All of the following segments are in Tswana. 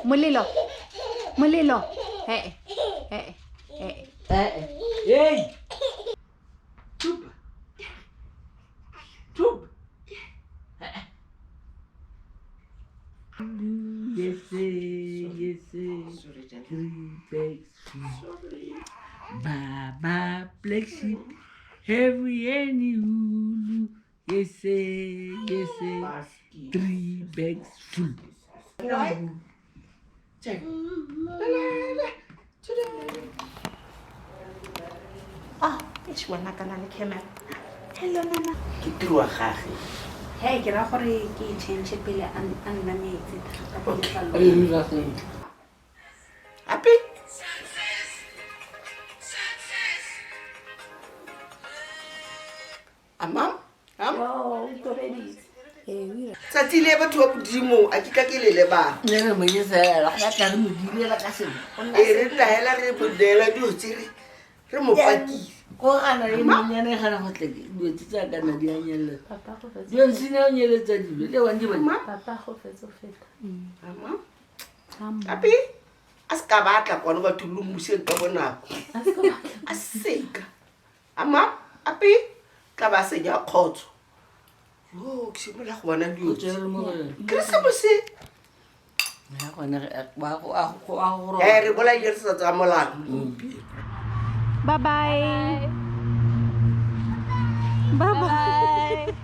Molelo. Molelo. He. He. He. Hey! Tup. Tup. Yes, yes, three bags. Baba black sheep, every any hulu. Yes, yes, three bags full. Ah, eish, ngwana ka na le camera. Hello nana. Ke tiro wa gage. Hey, ke ra gore ke e change pele a nna metsi thata ko letlalo. Happy? Amam? Am? Oh, o tobeditse. Tsatsi le batho ba Modimo a ke ka ke le lebala. Ee, re nna hela re mo neela dilo tse re mo pakile. Ko gana e nonyane e gana go tle dilo tse tsa kana di a nyelela. Papa go fetsa. Dilo nsina o nyeletsa dilo le one di bone. Papa go fetsa feta. Amam? Happy? A se ka batla kwano batho lo mmuseng ka bonako. A seka. Amam? Happy? Tla ba senya kgotso. Yo, ke simolola go bona dilo tse. Keresemose. Ya gone ba go a go a go Eh, re bolaile re sa tsaya molao gompieno. Bye bye. Bye bye.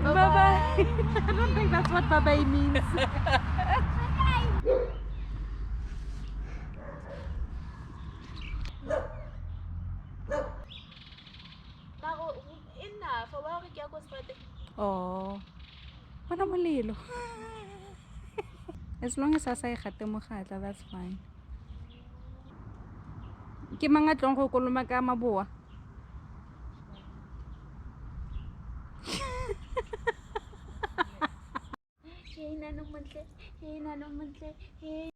Bye bye. I don't think that's what bye bye means. Oh. Bona molelo. As long as a sa e gate mogatla, that's fine. Ke mang a tlong go koloma ka maboa? Hey, nano montle. Hey, nano montle. Hey.